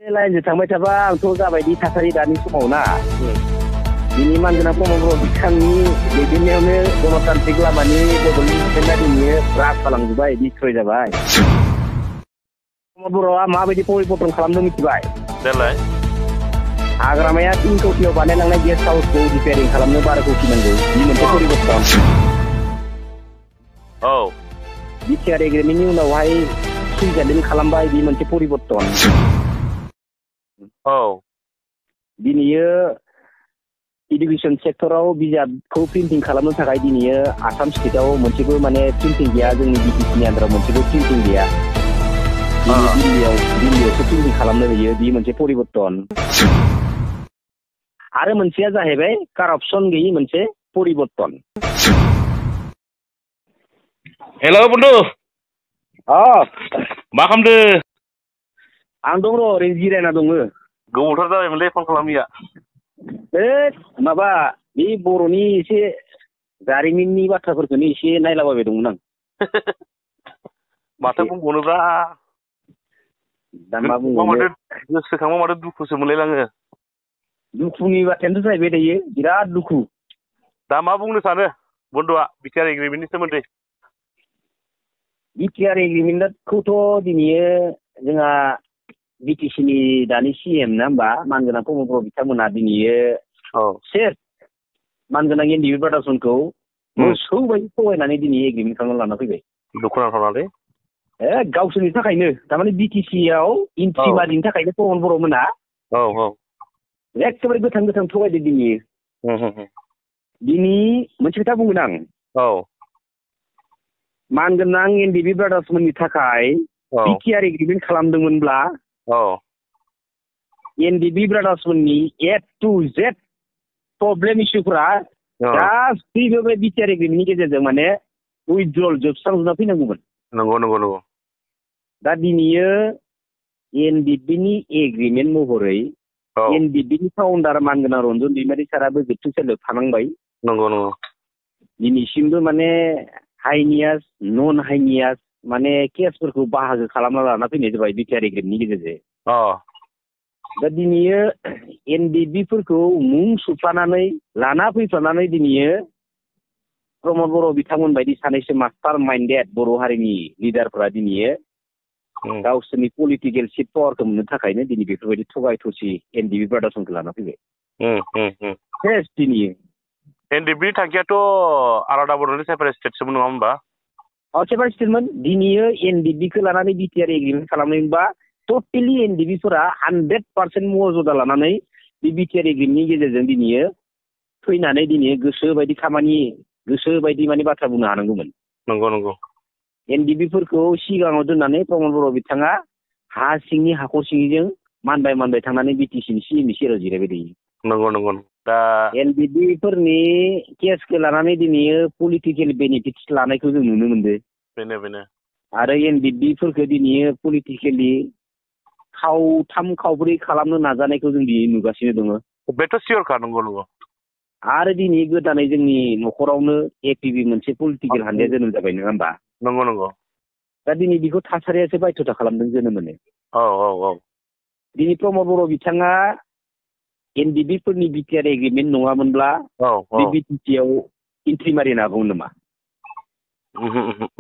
लाइनजों थांबाय थाबा आंथ' जाबायदि थासारि दानि समाव ना दिनै मानगोनां प्रमद बर' बिथांनि दैदेननायावनो गणतान्त्रिक लामानि बड'लेण्ड मुभमेन्टआ दिनै राज जालांजोब्बाय डिस्ट्रय जाबाय। प्रमद बर'आ माबायदि परिबर्तन खालामदों मिथिबाय? देलाय हाग्रामाया 3 कौटियाव बानायलांनाय गेस्ट हाउसखौ रिपेयारिं खालामनो 12 कौटि नांगौ। बे मोनसे परिबर्तन। औ बिटिआर एग्रिमेन्टनि उनावहाय सुइजारलेण्ड खालामबाय बे मोनसे परिबर्तन। औ दिनैयो इडुकेसन सेक्टराव बिजाबखौ प्रिन्टिं खालामनो थाखाय दिनैयो आसाम स्टेटआव मोनसेबो माने प्रिन्टिं गैया। जोंनि बिटिसिनि आन्दाराव मोनसेबो प्रिन्टिं गैया। दिल्लीयावसो प्रिन्टिं खालामनो होयो। बे मोनसे परिबर्तन। आरो मोनसेया जाहैबाय कारापसन गैयि मोनसे परिबर्तन। हेल' बन्धु मा खालामदो? आं दं र' ओरैनो जिरायना दङ। गोबावथार जाबायमोनलै फन खालामिया। माबा बे बर'नि एसे जारिमिननि बाथ्राफोरखौनो एसे नायलाबायबाय दंमोन आं। माथो बुंबावनोब्रा दा मा बुंबावनो गोसोखांबा माथो दुखुसो मोनलायलाङो। दुखुनि बाथ्रायानोथ' जाहैबाय दायो बिराद दुखु। दा मा बुंनो सानो बन्धुआ बिटिआर एग्रिमेन्टनि सोमोन्दै? बिटिआर एग्रिमेन्टखौथ' दिनैयो जोंहा बिटिसिनि दानि सिएम ना होमबा मानगोनां प्रमद बर' बिथांमोना दिनैयो सेस मानगोनां एनडिबि ब्रादार्समोनखौ मोसौ बायदि थगायनानै दिनै एग्रिमेन्ट खालामना लाना फैबाय। दुखुनांथावनालै। गावसोरनि थाखायनो थारमाने बिटिसिआव इन्ट्रिमारिनि थाखायनो प्रमद बर'मोना एखेबारे गोथां गोथां थगायदो दिनै। दिनै मोनसे खोथा बुंगोन आं। मानगोनां एनडिबि ब्रादार्समोननि थाखाय बिटिआर एग्रिमेन्ट खालामदोंमोनब्ला एनडिबि ब्रादार्समोननि ए टु जेड प्रब्लेम इस्युफोरा गासैबो बे बिटिआर एग्रिमेन्टनि गेजेरजों माने उइथड्रल जोबस्रांजोबना फैनांगौमोन। नंगौ नंगौ नंगौ। दा दिनैयो एनडिबिनि एग्रिमेन्ट महरै एनडिबिनि फाउन्डार मानगोनां रन्जन दैमारि साराबो जोबथं सोलोब थानांबाय। नंगौ नंगौ। दिनैसिमबो माने हाइनियास नन हाइनियास माने केसफोरखौ बाहागो खालामना लाना फैनाय जाबाय बिटिआर एग्रिमेन्टनि गेजेरजों। दा दिनैयो एनडिबिफोरखौ मुं सुफानानै लाना फैफानानै दिनैयो प्रमद बर' बिथांमोन बायदि सानैसो मास्टार माइन्डेड बर' हारिनि लिडारफोरा दिनैयो गावसोरनि पलिटिकेल सिट पावारखौ मोननो थाखायनो दिनै बेफोरबायदि थगाय थसि एनडिबि ब्रादार्समोनखौ लाना फैबाय। सेस दिनैयो एनडिबिनि थांखियाथ' आलादा बड'लेण्ड सेपारेट स्टेटसोमोन नङा होमबा? सेपारेट स्टेटमोन। दिनैयो एनडिबिखौ लानानै बिटिआर एग्रिमेन्ट खालामनायमोनबा टटेलि एनडिबिफोरा 100% मर्यादा लानानै बे बिटिआर एग्रिमेन्टनि गेजेरजों दिनैयो फैनानै दिनै गोसो बायदि खामानि गोसो बायदि माने बाथ्रा बुंनो हानांगौमोन। नंगौ नंगौ। एनडिबिफोरखौ सिगाङाव दोननानै प्रमद बर' बिथाङा हा सिंनि हाखर सिंनिजों मानबाय थांनानै बिटिसिनि सिएमनि सेराव जिरायबाय थायो। नंगौ नंगौ। दा एनडिबिफोरनि केसखौ लानानै दिनैयो पलिटिकेल बेनिफिट्स लानायखौ जों नुनो मोनदों। बेनो आरो एनडिबिफोरखौ दिनैयो पलिटिकेलि खावथाम खावब्रै खालामनो नाजानायखौ जों दिनै नुगासिनो दङ। बेथ' सियरखा। नंगौ नंगौ। आरो दिनै गोदानै जोंनि न'खरावनो एपिबि मोनसे पलिटिकेल हान्जाया जोनोम जाबाय नङा होमबा? नंगौ नंगौ। दा दिनै बेखौ थासारियासो बाध्यता खालामदों जोनोम होनो। दिनै प्रमद बर' बिथाङा एनडिबिफोरनि बिटिआर एग्रिमेन्ट नङामोनब्ला बे बिटिसिआव इन्ट्रि मारिनो हागौमोन नामा?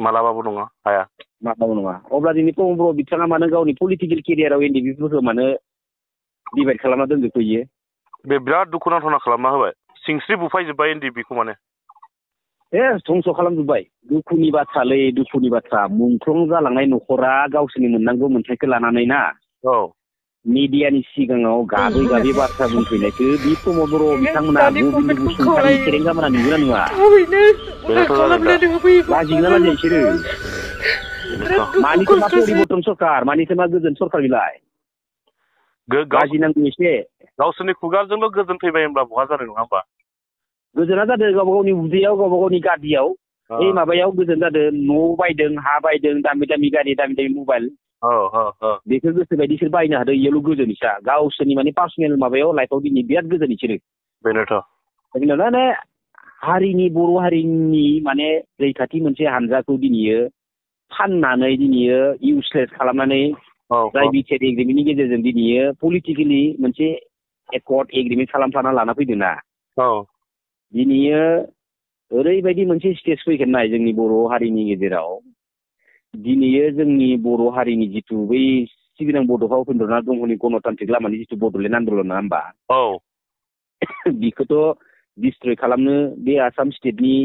मालाबाबो नङा, हाया। मालाबाबो नङा। अब्ला दिनै प्रमद बर' बिथाङा मानो गावनि पलिटिकेल केरियाराव एनडिबिफोरखौ मानो डिभाइड खालामना दोनजोबफैयो? बे बिराद दुखुनांथावना खालामना होबाय। सिंस्रि बुफायजोब्बाय एनडिबिखौ माने। धंस' खालामजोब्बाय। दुखुनि बाथ्रालै दुखुनि बाथ्रा। मुंख्लं जालांनाय न'खरा गावसोरनि मोननांगौ मोन्थायखौ लानानै ना मिडियानि सिगाङाव गाबै गाबै बाथ्रा बुंफैनायखौ बे प्रमद बर' बिथांमोना गोबिन्द बसुमतारी खेरेंगामोना नुगोना नुवा? लाजिगोना लाजिया बिसोरो? मानिथो मा परिबर्तन सरकार, मानिथो मा गोजोन सरकार बिलाय? लाजिनांगौ एसे। गावसोरनि खुगाजोंल' गोजोन फैबाय होनब्ला बहा जादों नङा होमबा? गोजोना जादों गावबा गावनि उदैयाव गावबा गावनि गादियाव माबायाव गोजोन जादों। न' बायदों, हा बायदों, दामि दामि गारि, दामि दामि मबाइल। बेखौ गोसो बायदि इसोर बायनो हादों। इयावल' गोजोन इसा गावसोरनि माने पार्सनेल माबायाव लाइफआव दिनै बिराद गोजोन इसोरो। बेनोथ'। माने हारिनि बर' हारिनि माने रैखाथि मोनसे हानजाखौ दिनैयो फाननानै दिनैयो इउसलेस खालामनानै जाय बिटिआर एग्रिमेन्टनि गेजेरजों दिनैयो पलिटिकेलि मोनसे एकर्ड एग्रिमेन्ट खालामफाना लाना फैदों ना दिनैयो ओरैबायदि मोनसे स्टेज फैगोन नाय जोंनि बर' हारिनि गेजेराव दिनैयो जोंनि बर' हारिनि जिथु बै सिबिनां बड'फा उपेन्द्रनाथ ब्रह्मनि गणतान्त्रिक लामानि जिथु बड'लेण्ड आन्दलन नङा होमबा बेखौथ' डिस्ट्रय खालामनो बे आसाम स्टेटनि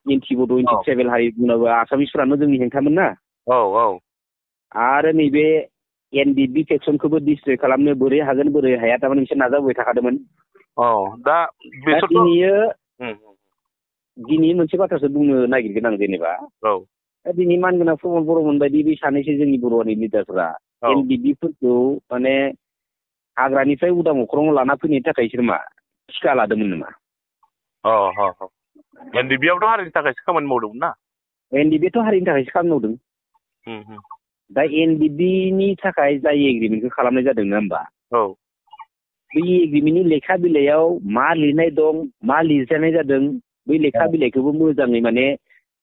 एन्टि बड' एन्टि ट्राइबेल हारि बुंनाबो आसामिसफोरानो जोंनि हेंथामोन ना आरो नैबे एनडिपि फेक्सनखौबो डिस्ट्रय खालामनो बोरै हागोन बोरै हाया थारमाने बिसोर नाजाबोबाय थाखादोंमोन दिनै मोनसे बाथ्रासो बुंनो नागिरगोन आं जेनेबा दिनै मानगोनां प्रमद बर'मोन बायदि बे सानैसो जोंनि बर' हारिनि लिडारफोरा एनडिपिफोरखौ माने हाग्रानिफ्राय उदां अख्राङाव लाना फैनायनि थाखाय बिसोर मा थिखा लादोंमोन नामा एनडिपिआवथ' हारिनि थाखायसो खामानि मावदोंमोन ना एनडिपिआथ' हारिनि थाखायसो खामानि मावदों दा एनडिपिनि थाखाय जाय एग्रिमेन्टखौ खालामनाय जादों नङा होमबा बै एग्रिमेन्टनि लेखा बिलाइयाव मा लिरनाय दं मा लिरजानाय जादों बै लेखा बिलाइखौबो मोजाङै माने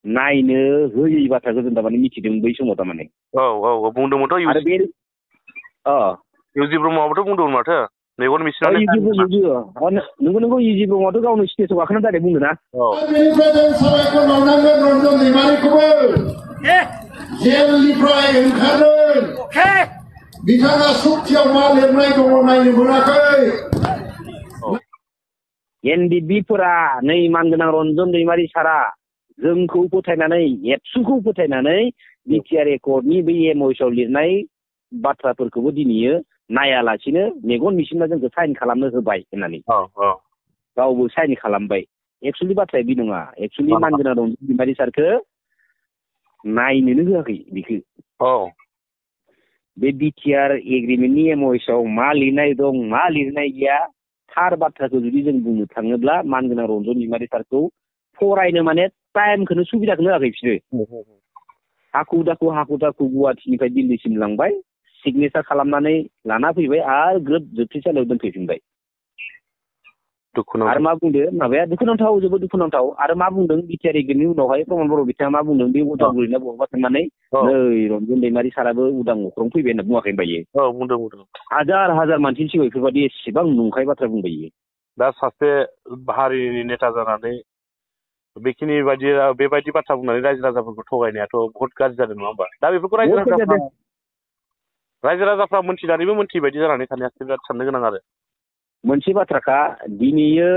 नायनो होयै बाथ्राखौ जों थारमाने मिथिदों बै समाव थारमाने बुंदोंमोनथ' आरो बे इउजि ब्रह्मआबोथ' बुंदोंमोन माथो मेगन मिसिनानै नंगौ इउजि ब्रह्मआथ' गावनो स्टेजआव गाखोना डाइरेक्ट बुंदों ना बेनिफ्राय जों साबायखर बावनांगोन रन्जन दैमारिखौबो जेलनिफ्राय ओंखारदों बिथाङा सुक्तियाव मा लिरनाय दङ नायनो मोनाखै एनडिपिफोरा नै मानगोनां रन्जन दैमारि सारा जोंखौ फोथायनानै एबसुखौ फोथायनानै बिटिआर एकर्डनि बै एमअएसआव लिरनाय बाथ्राफोरखौबो दिनैयो नायालासिनो मेगन मिसिनना जोंखौ साइन खालामनो होबाय होननानै गावबो साइन खालामबाय एक्सुवेलि बाथ्राया बे नङा एक्सुवेलि मानगोनां रन्जन दैमारि सारखौ नायनोनो होआखै बेखौ बे बिटिआर एग्रिमेन्टनि एमअएसआव मा लिरनाय दं मा लिरनाय गैया थार बाथ्राखौ जुदि जों बुंनो थाङोब्ला मानगोनां रन्जन दैमारि सारखौ फरायनो माने टाइमखौनो सुबिदाखौनो होआखै बिसोरो हाखु दाखु गुवाहाटिनिफ्राय दिल्लीसिम लांबाय सिगनेसार खालामनानै लाना फैबाय आरो ग्रोब जोबथेसालियाव दोनफैफिनबाय आरो मा बुंदों माबाया दुखुनांथाव जोबोद दुखुनांथाव आरो मा बुंदों बिटिआर एग्रिमेन्टनि उनावहाय प्रमद बर' बिथाङा मा बुंदों बे उदालगुरिना बहाबा थांनानै नै रन्जन दैमारि साराबो उदां अख्रां फैबाय होनना बुङाखै होनबायो बुंदों हाजार हाजार मानसिनि सिगाङाव बेफोरबायदि एसेबां नंखाय बाथ्रा बुंबायो दा सासे हारिनि नेता जानानै बेबायदि बाथ्रा बुंनानै रायजो राजाफोरखौ थगायनायाथ' बहुत गाज्रि जादों नङा होमबा दा बेफोरखौ रायजो राजाफ्रा मोनथिनानैबो मोनथियै बायदि जानानै थानाया बिराद साननो गोनां आरो मोनसे बाथ्राखा दिनैयो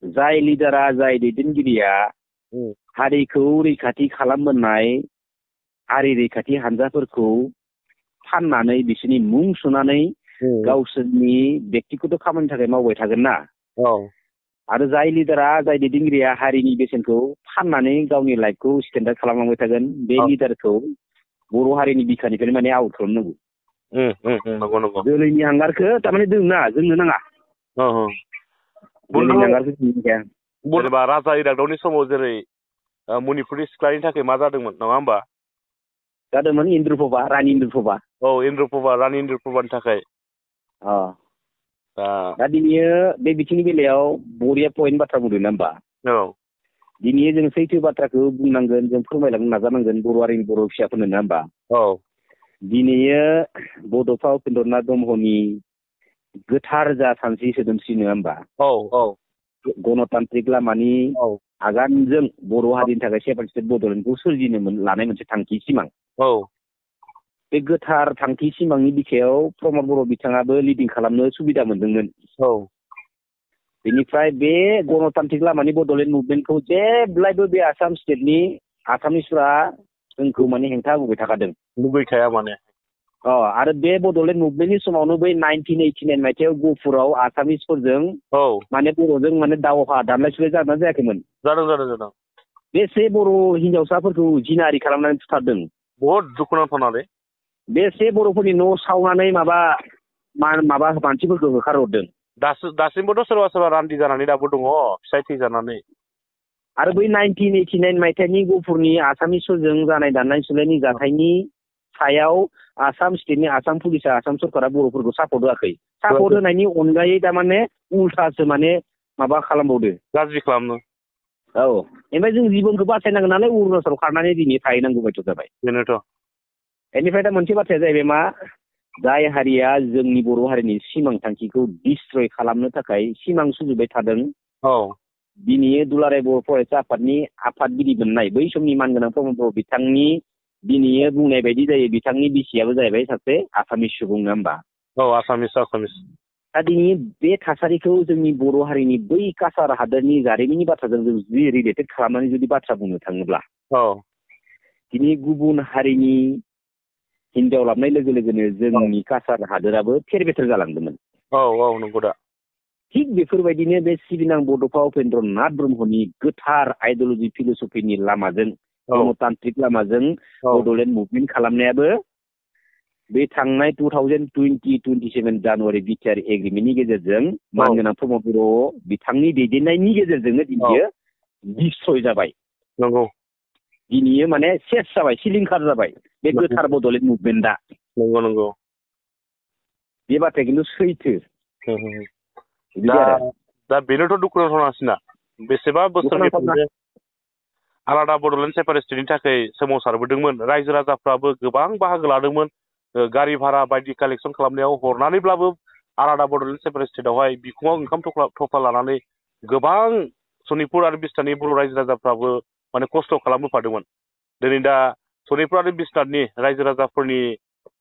जाय लिडारा जाय दैदेनगिरिया हारिखौ रैखाथि खालामबोनाय हारि रैखाथि हानजाफोरखौ फाननानै बिसोरनि मुं सुनानै गावसोरनि बेक्तिगत खामानिनि थाखाय मावबाय थागोन ना आरो जाय लिडारा जाय दैदेनगिरिया हारिनि बेसेनखौ फाननानै गावनि लाइफखौ स्टेन्डार्ड खालामलांबाय थागोन बे लिडारखौ बर' हारिनि बिखानिफ्रायनो माने आउट खालामनांगौ जोलैनि हांगारखौ थारमाने दोंना जोंनो नाङा जेनेबा राजा इरागदावनि समाव जेरै मणिपुरनि सिख्लानि थाखाय मा जादोंमोन नङा होमबा जादोंमोन इन्द्रुप्रभा रानि इन्द्रुप्रभा रानि इन्द्रुप्रभानि थाखाय दा दिनैयो बे बिथिंनि बेलायाव बरिया पइन्ट बाथ्रा बुंदों ना होमबा दिनै जों सैथो बाथ्राखौ बुंनांगोन जों फोरमायलांनो नाजानांगोन बर' हारिनि बर' फिसाफोरनो नङा होमबा दिनैयो बड'फा उपेन्द्रनाथ ब्रह्मनि गोथार जा सानस्रि सोदोमस्रि नङा होमबा गणतान्त्रिक लामानि आगानजों बर' हारिनि थाखाय सेपारेट स्टेट बड'लेण्डखौ सोरजिनो लानाय मोनसे थांखि सिमां बे गोथार थांखि सिमांनि बिखायाव प्रमद बर' बिथाङाबो लिडिं खालामनो सुबिदा मोनदोंमोन बेनिफ्राय बे गणतान्त्रिक लामानि बड'लेण्ड मुभमेन्टखौ जेब्लायबो बे आसाम स्टेटनि आसामिसफ्रा जोंखौ माने हेंथा होबोबाय थाखादों लुबैखाया माने आरो बे बड'लेण्ड मुभमेन्टनि समावनो बै 1989 मायथाइयाव गहपुराव आसामिसफोरजों माने बर'जों माने दावहा दानलाय सुलाय जादोंना जायाखैमोन जादों बेसे बर' हिन्जावसाफोरखौ जिनाहारि खालामनानै बुथारदों बहुत दुखुनांथावनालै बेसे बर'फोरनि न' सावनानै माबा मानसिफोरखौ होखारहरदों दासिमबोथ' सोरबा सोरबा रान्दि जानानै दाबो दङ फिसाय थैजानानै आरो बै 1989 मायथाइनि गहपुरनि आसामिसफोरजों जानाय दाननाय सुलायनि जाथायनि सायाव आसाम स्टेटनि आसाम पुलिसा आसाम सरकारा बर'फोरखौ सापर्ट होआखै सापर्ट होनायनि अनगायै थारमाने उल्थासो माने माबा खालामबावदो गाज्रि खालामनो ओमफ्राय जों जिबनखौ बासायनांगोन नालाय अरुणाचलाव खारनानै दिनै थाहैनांगौ बायद' जाबाय बेनोथ' बेनिफ्राय दा मोनसे बाथ्राया जाहैबाय मा जाय हारिया जोंनि बर' हारिनि सिमां थांखिखौ डिस्ट्रय खालामनो थाखाय सिमां सुजुबाय थादों दिनै दुलाराय बर' फरायसा आफादनि आफादगिरि मोननाय बै समनि मानगोनां प्रमद बर' बिथांनि दिनै बुंनाय बायदि जायो बिथांनि बिसियाबो जाहैबाय सासे आसामिस सुबुं नङा होमबा आसामिस दा दिनै बे थासारिखौ जोंनि बर' हारिनि बै काछार हादोरनि जारिमिननि बाथ्राजों जों जुदि रिलेटेड खालामनानै जुदि बाथ्रा बुंनो थाङोब्ला दिनै गुबुन हारिनि हिनजाव लाबनाय लोगो लोगोनो जोंनि काछार हादोराबो थेर बेथेर जालांदोंमोन नंगौ दा थिग बेफोरबायदिनो बे सिबिनां बड'फा उपेन्द्र नाथ ब्रह्मनि गोथार आइडिय'लजि फिल'सफिनि लामाजों गणतान्त्रिक लामाजों बड'लेण्ड मुभमेन्ट खालामनायाबो बे थांनाय 2027 जानुवारि बिटिआर एग्रिमेन्टनि गेजेरजों मानगोनां प्रमद बर' बिथांनि दैदेननायनि गेजेरजोंनो दिनैयो डिस्ट्रय जाबाय नंगौ दिनैयो माने सेस जाबाय सिलिंखार जाबाय बे गोथार बड'लेण्ड मुभमेन्टआ नंगौ बे बाथ्राया खिन्थु सैथो दा बेनोथ' दुखुनांथावनासिना बेसेबा बोसोरनिफ्रायनो आलादा बड'लेण्ड सेपारेटनि थाखाय सोमावसारबोदोंमोन रायजो राजाफ्राबो गोबां बाहागो लादोंमोन गारि भारा बायदि कालेक्सन खालामनायाव हरनानैब्लाबो आलादा बड'लेण्ड सेपारेट स्टेटआवहाय बिखुङाव ओंखाम थफ्ला लानानै गोबां सनितपुर आरो बिस्तारनि बर' रायजो राजाफ्राबो माने खस्थ' खालामबोफादोंमोन दिनै दा सनितपुर आरो बिस्तारनि रायजो राजाफोरनि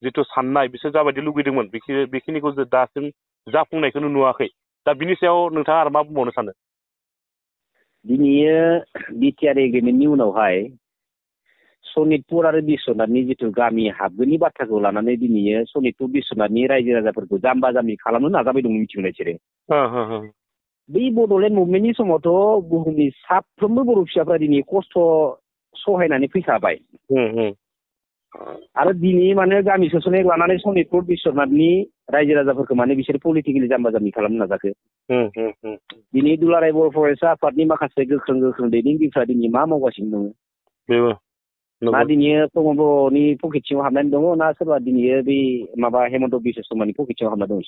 जिथु साननाय बिसोर जाबायदि लुगैदोंमोन बेखिनिखौ दासिम जाफुंनायखौनो नुवाखै दा बिनि सायाव नोंथाङा आरो मा बुंबावनो सानो दिनैयो बिटिआर एग्रिमेन्टनि उनावहाय सनितपुर आरो बिश्वनाथनि जिथु गामि हाबगोननि बाथ्राखौ लानानै दिनैयो सनितपुर बिश्वनाथनि रायजो राजाफोरखौ जाम्बा जाम्बि खालामनो नाजाबाय दं मिथिगौना बिसोरो बै बड'लेण्ड मुभमेन्टनि समावथ' बुहुमनि साफ्रोमबो बर' फिसाफ्रा दिनै खस्थ' सहायनानै फैखाबाय आरो दिनै माने गामि सोसननाय लानानै सनितपुर बिश्वनाथनि रायजो राजाफोरखौ माने बिसोर पलिटिकेलि जाम्बा जाम्बि खालामनो नाजाखो दिनै दुलाराय बर' फरायसा आफादनि माखासे गोख्रों दैदेनगिरिफ्रा दिनै मा मावगासिनो दङ ना दिनै प्रमद बर'नि पकेट सिङाव हाबनानै दङ ना सोरबा दिनै बे माबा हेमन्त बिश्व शर्मानि पकेट सिङाव हाबना दं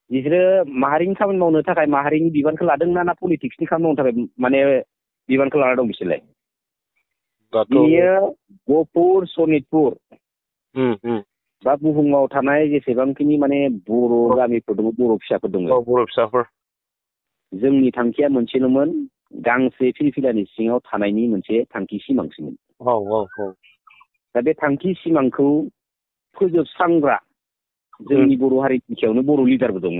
बिसोरो माहारिनि खामानि मावनो थाखाय माहारिनि बिबानखौ लादों ना पलिटिक्सनि खामानि मावनो थाखाय माने बिबानखौ लाना दं बिसोरलाय दिनैयो गहपुर सनितपुर बा बुहुमाव थानाय जेसेबांखिनि माने बर' गामिफोर दङ बर' फिसाफोर दङ बर' फिसाफोर जोंनि थांखिया मोनसेल'मोन गांसे फिरफिलानि सिङाव थानायनि मोनसे थांखि सिमांसोमोन दा बे थांखि सिमांखौ फोजोबस्रांग्रा जोंनि बर' हारिनि बिखायावनो बर' लिडारबो दङ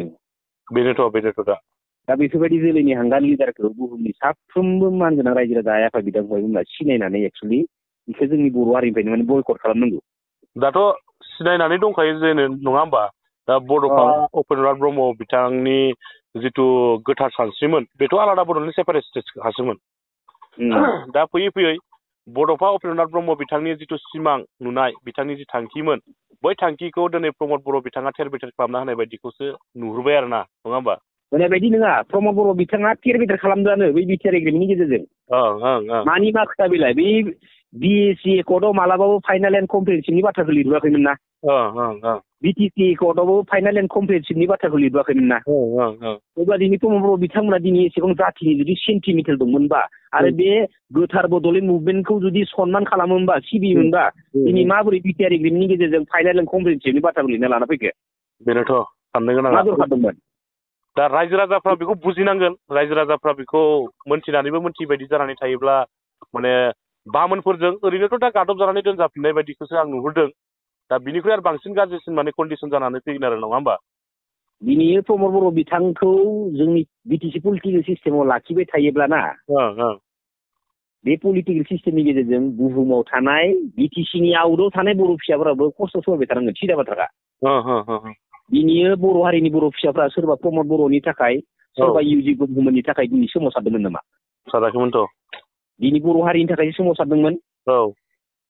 बेनोथ' दा बेफोरबायदि जोलैनि हांगार लिडारखौ बुहुमनि साफ्रोमबो मानगोनां रायजो राजा आइ आफा बिदा फंबायमोनहा सिनायनानै एक्सुवेलि बेखौ जोंनि बर' हारिनिफ्रायनो माने बयकट खालामनांगौ दाथ' सिनायनानै दंखायो जे नङा होमबा दा बड'फा उपेन्द्र नाथ ब्रह्म बिथांनि जिथु गोथार सानस्रिमोन बेथ' आलादा बड'लेण्ड सेपारेट स्टेटसखासोमोन दा फैयै बड'फा उपेन्द्र नाथ ब्रह्म बिथांनि जिथु सिमां नुनाय बिथांनि जि थांखिमोन बै थांखिखौ दिनै प्रमद बर' बिथाङा थेर बेथेर खालामना होनाय बायदिखौसो नुहुरबाय आरो ना नङा होमबा होनाय बायदि नङा प्रमद बर' बिथाङा थेर बेथेर खालामदोंआनो बै बिटिआर एग्रिमेन्टनि गेजेरजों मानि मा खोथा बेलाय बै बिएसि एकर्डआव मालाबाबो फाइनाल एन्ड कमप्रिहेनसिभनि बाथ्राखौ लिरबोआखैमोन ना बिटिसि एकर्डआवबो फाइनाल एन्ड कमप्रिहेनसिभनि बाथ्राखौ लिरबोआखैमोन ना अब्ला दिनै प्रमद बर' बिथांमोना दिनै एसेबां जाथिनि जुदि सेन्टिमेन्टेल दंमोनबा आरो बे गोथार बड'लेण्ड मुभमेन्टखौ जुदि सनमान खालामोमोनबा सिबियोमोनबा दिनै माबोरै बिटिआर एग्रिमेन्टनि गेजेरजों फाइनाल एन्ड कमप्रिहेनसिभनि बाथ्राखौ लिरना लाना फैखो बेनोथ' साननो गोनां मा दरकार दंमोन दा रायजो राजाफ्रा बेखौ बुजिनांगोन रायजो राजाफ्रा बेखौ मोनथिनानैबो मोनथियै बायदि जानानै थायोब्ला माने बामोनफोरजों ओरैनोथ' दा गादब जानानै दोनजाफिननाय बायदिखौसो आं नुहुरदों दा बिनिख्रुइ आरो बांसिन गाज्रिसिन माने कन्डिसन जानानै फैगोन आरो नङा होमबा दिनै प्रमद बर' बिथांखौ जोंनि बिटिसि पलिटिकेल सिस्टेमाव लाखिबाय थायोब्लाना बे पलिटिकेल सिस्टेमनि गेजेरजों बुहुमाव थानाय बिटिसिनि आउटआव थानाय बर' फिसाफोराबो खस्थ' सहायबाय थानांगोन सिदा बाथ्राखा दिनै बर' हारिनि बर' फिसाफ्रा सोरबा प्रमद बर'नि थाखाय सोरबा इउजि ब्रह्मनि थाखाय दिनै सोमावसारदोंमोन नामा साराखैमोनथ' दिनै बर' हारिनि थाखायसो सोमावसारदोंमोन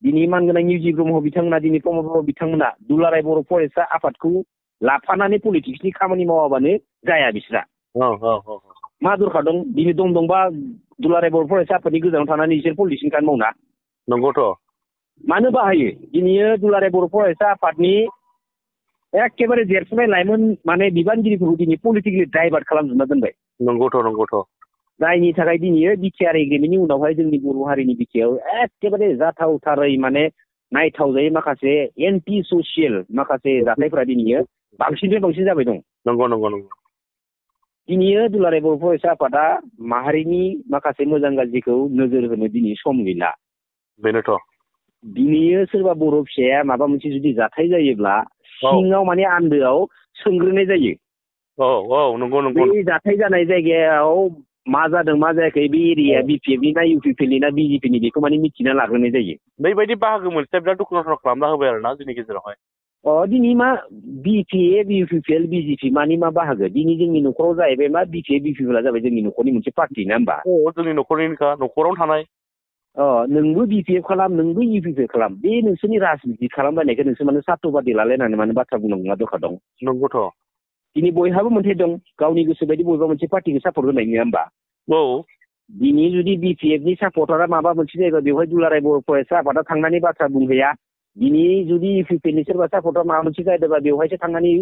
दिनै मानगोनां इउजि ब्रह्म बिथांमोना दिनै प्रमद बर' बिथांमोना दुलाराय बर' फरायसा आफादखौ लाफानानै पलिटिक्सनि खामानि मावाबानो जाया बिस्रा मा दरकार दं दिनै दंबा दुलाराय बर' फरायसा आफादनि गोजानाव थानानै बिसोर पलिटिक्सनि खामानि मावना नंगौथ' मानो बाहायो दिनै दुलाराय बर' फरायसा आफादनि एखेबारे देरफुनाय लाइमोन माने बिबानगिरिफोरखौ दिनै पलिटिकेलि डाइभार्ट खालामजोबना दोनबाय नंगौथ' जायनि थाखाय दिनै बिटिआर एग्रिमेन्टनि उनावहाय जोंनि बर' हारिनि बिखायाव एखेबारे जाथावथारै माने नायथावजायै माखासे एन्टि ससियेल माखासे जाथायफोरा दिनैयो बांसिननिफ्राय बांसिन जाबाय दं। नंगौ नंगौ नंगौ। दिनैयो दुलाराय बर' फरायसा आफादा माहारिनि माखासे मोजां गाज्रिखौ नोजोर होनो दिनै सम गैला। बेनोथ'। दिनैयो सोरबा बर' फिसाया माबा मोनसे जुदि जाथाय जायोब्ला सिङाव माने आन्दोआव सोंग्रोनाय जायो। औ औ नंगौ नंगौ। बे जाथाय जानाय जायगायाव मा जादों मा जायाखै बे एरिया बिपिएफनि ना इउपिपिएलनि ना बिजेपिनि बेखौ माने मिथिना लाग्रोनाय जायो। बेबायदि बाहागो मोनसे बिराद दुखुनांथाव खालामना होबाय आरोना जोंनि गेजेरावहाय। दिनै मा बिपिएफ इउपिपिएल बिजेपि मानि मा बाहागो दिनै जोंनि न'खराव जाहैबाय मा बिपिएफ बिपिपिएलआ जाबाय जोंनि न'खरनि मोनसे पार्टि ना होमबा? जोंनि न'खरनिनोखा न'खरावनो थानाय। नोंबो बिपिएफ खालाम नोंबो इउपिपिएल खालाम बे नोंसोरनि राजनिति खालामलायनायखौ नोंसोर माने सार्थबादि लालायनानै माने बाथ्रा बुंनांगौ मा दरखार दं? नंगौथ'। दिनै बयहाबो मोनथाय दं गावनि गोसो बायदि बबेबा मोनसे पार्टिखौ सापर्ट होनाय नङा होमबा? औ। दिनै जुदि बिपिएफनि सापर्टारा माबा मोनसे जायगा बेवहाय दुलाराय बर' फरायसा आफादा थांनानै बाथ्रा बुंहैया दिनै जुदि इउपिपिएलनि सोरबा सापर्टार माबा मोनसे जादोंबा बेवहायसो थांनानै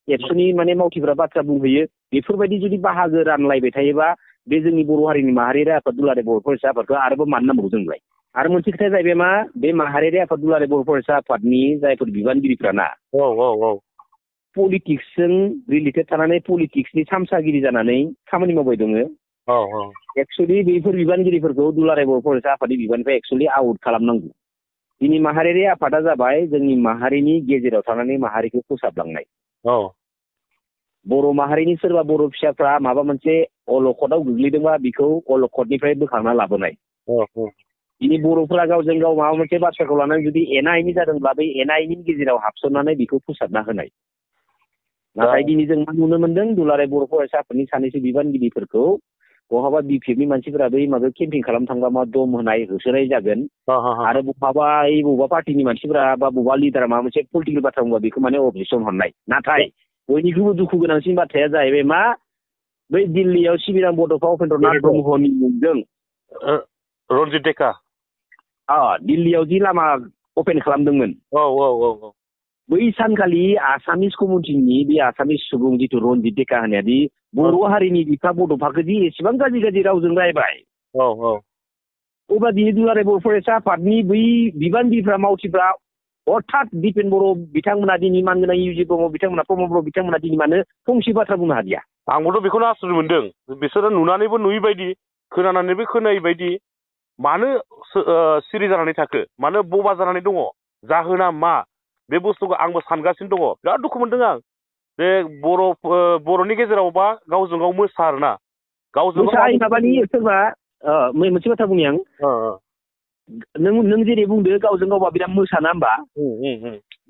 एबसुनि माने मावथिफ्रा बाथ्रा बुंहैयो बेफोरबायदि जुदि बाहागो रानलायबाय थायोबा बे जोंनि बर' हारिनि माहारियारि आफाद दुलाराय बर' फरायसा आफादखौ आरोबाव मानो नांबावगौ जोंलाय? आरो मोनसे खोथाया जाहैबाय मा बे माहारियारि आफाद दुलाराय बर' फरायसा आफादनि जायफोर बिबानगिरिफ्रा ना पलिटिक्सजों रिलेटेड थानानै पलिटिक्सनि सामसागिरि जानानै खामानि मावबाय दङ। एक्सुवेलि बेफोर बिबानगिरिफोरखौ दुलाराय बर' फरायसा आफादनि बिबाननिफ्राय एक्सुवेलि आउट खालामनांगौ। दिनै माहारियारि आफादा जाबाय जोंनि माहारिनि गेजेराव थानानै माहारिखौ फोसाबलांनाय। बर' माहारिनि सोरबा बर' फिसाफ्रा माबा मोनसे अलखदाव गोग्लैदोंबा बेखौ अलखदनिफ्राय बोखांना लाबोनाय। दिनै बर'फोरा गावजों गाव माबा मोनसे बाथ्राखौ लानानै जुदि एना एनि जादोंब्ला बै एना एनि गेजेराव हाबसननानै बेखौ फोसाबना होनाय। नाथाय दिनै जों मा नुनो मोनदों दुलाराय बर' फरायसा आफादनि सानैसो बिबानगिरिफोरखौ बहाबा बिपिएफनि मानसिफोरा बै माबायाव केम्पिं खालामनो थांबा मा दम होनाय होसोनाय जागोन आरो बहाबा बबेबा पार्टिनि मानसिफोरा बा बबेबा लिडारा माबा मोनसे पलिटिकेल बाथ्रा बुंबा बेखौ माने अबजेक्सन हरनाय। नाथाय बयनिख्रुइबो दुखु गोनांसिन बाथ्राया जाहैबाय मा बै दिल्लीयाव सिबिराम बड'फा उपेन्द्रनाथ ब्रह्मनि मुंजों रन्जित डेका दिल्लीयाव जि लामा अपेन खालामदोंमोन। बै सानखालि आसामिस कमिउनिटिनि बे आसामिस सुबुं जिथु रन्जित डेका होननायादि बर' हारिनि बिफा बड'फाखौ दि एसेबां गाज्रि गाज्रि रावजों रायबाय। अब्ला दिनै दुलाराय बर' फरायसा आफादनि बै बिबानगिरिफ्रा मावथिफ्रा हठात दिपेन बर' बिथांमोना दिनै मानगोनां इउजि ब्रह्म बिथांमोना प्रमद बर' बिथांमोना दिनै मानो फंसे बाथ्रा बुंनो हादिया? आंबोथ' बेखौनो आसुरित मोनदों बिसोरो नुनानैबो नुयै बायदि खोनानानैबो खोनायै बायदि मानो सिरि जानानै थाखो मानो बबा जानानै दङ जाहोना मा बे बुस्थुखौ आंबो सानगासिनो दङ। बिराद दुखु मोनदों आं जे बर'नि गेजेरावबा गावजों गाव मोसारोना गावजों गाव माबानि सोरबा मोनसे बाथ्रा बुंनि आं नों जेरै बुंदो गावजों गावबा बिराद मोसाना होमबा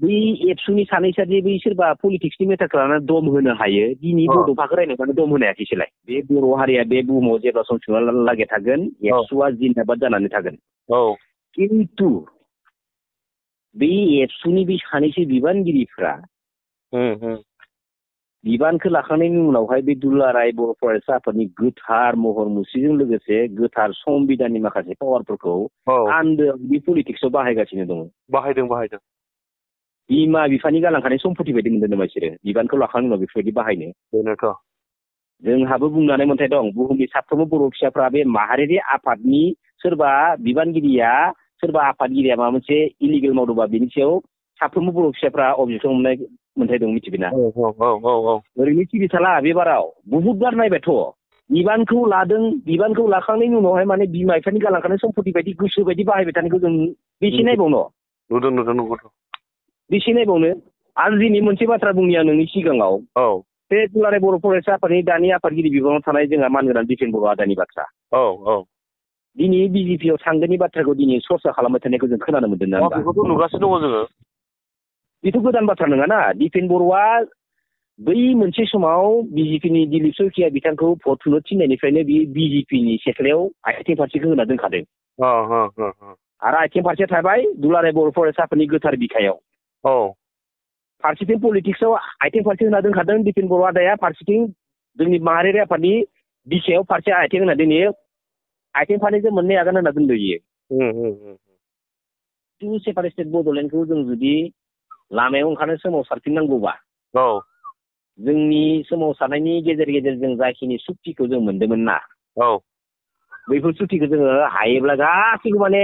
बै एबसुनि सानैसोदि बै सोरबा पलिटिक्सनि मेटारखौ लानानै दम होनो हायो दिनै बड'फाखौ रायनायबानो दम होनो हायाखैसोलाय। बे बर' हारिया बे बुहुमाव जेब्ला समसिमहालागै थागोन एबसुआ जिन्दाबाद जानानै थागोन। खिन्थु बे एबसुनि बे सानैसो बिबानगिरिफ्रा बिबानखौ लाखांनायनि उनावहाय बे दुलाराय बर' फरायसा आफादनि गोथार महर मुस्रिजों लोगोसे गोथार संबिधाननि माखासे पावारफोरखौ आन्दोआव बे पलिटिक्सआव बाहायगासिनो दङ। बाहायदों बिमा बिफानि गालांखानाय सम्पति बायदि मोनदों नामा बिसोरो बिबानखौ लाखांनायनि उनाव बेफोरबायदि बाहायनो? बेनोथ' जोंहाबो बुंनानै मोन्थाय दं बुहुमनि साफ्रोमबो बर' फिसाफ्रा बे माहारियारि आफादनि सोरबा बिबानगिरिया सोरबा आफादगिरिया माबा मोनसे इलिगेल मावदोंबा बेनि सायाव साफ्रोमबो बर' फिसाफ्रा अबजेक्सन मोननाय मोन्थाय दं मिथिबायना? ओरैनो सिरि थाला बे बाराव बहुद बार नायबायथ' बिबानखौ लादों बिबानखौ लाखांनायनि उनावहाय माने बिमा बिफानि गालांखानाय सम्पति बायदि गोसो बायदि बाहायबाय थानायखौ जों बेसे नायबावनो? नुदों बेसे नायबावनो? आरो दिनै मोनसे बाथ्रा बुंनि आं नोंनि सिगाङाव बे दुलाराय बर' फरायसा आफादनि दानि आफादगिरि बिबानाव थानाय जोंहा मानगोनां दिपेन बर' आदानि बाथ्रा दिनै बिजेपियाव थांगोननि बाथ्राखौ दिनै सरसा खालामबाय थानायखौ जों खोनानो मोनदों ना? बेखौथ' नुगासिनो दङ जोङो। बेथ' गोदान बाथ्रा नङाना दिपेन बर'आ बै मोनसे समाव बिजेपिनि दिलीप शइकिया बिथांखौ भट होनो थिननायनिफ्रायनो बियो बिजेपिनि सेख्लायाव आथिं फारसेखौ होना दोनखादों। आरो आथिं फारसे थाबाय दुलाराय बर' फरायसा आफादनि गोथार बिखायाव। फारसेथिं पलिटिक्सआव आथिं फारसे होना दोनखादों दिपेन बर' आदाया फारसेथिं जोंनि माहारियारि आफादनि बिखायाव फारसे आथिं होना दोनो आथिं फारनैजों मोननै आगान होना दोनदों बियो। टु सेपारेटेड बड'लेण्डखौ जों जुदि लामायाव ओंखारनो सोमावसारफिननांगौबा जोंनि सोमावसारनायनि गेजेर गेजेर जों जाखिनि सुक्तिखौ जों मोन्दोंमोन ना बैफोर सुक्तिखौ जोङो हायोब्ला गासैखौ माने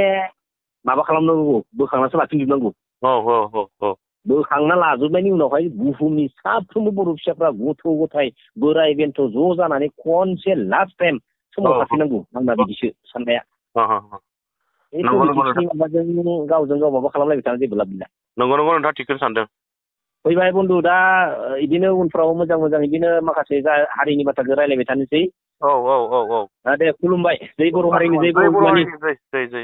माबा खालामनांगौ बोखांनासो लाफिनजोबनांगौ। बोखांना लाजोबनायनि उनावहाय बुहुमनि साफ्रोमबो बर' फिसाफ्रा गथ' गथाय बोराय बेन्थ' ज' जानानै खनसे लास्ट टाइम सोमावसारफिननांगौ आंना बिदिसो साननाया माबाजों गावजों गाव माबा खालामलायबाय थानो जेबो लाब गैला नंगौ नोंथाङा थिगखौनो सानदों फैबाय बन्दु दा बिदिनो उनफ्राव मोजां बिदिनो माखासे हारिनि बाथ्राखौ रायलायबाय थानोसै औ दे खुलुमबाय जै बर' हारिनि जै बर'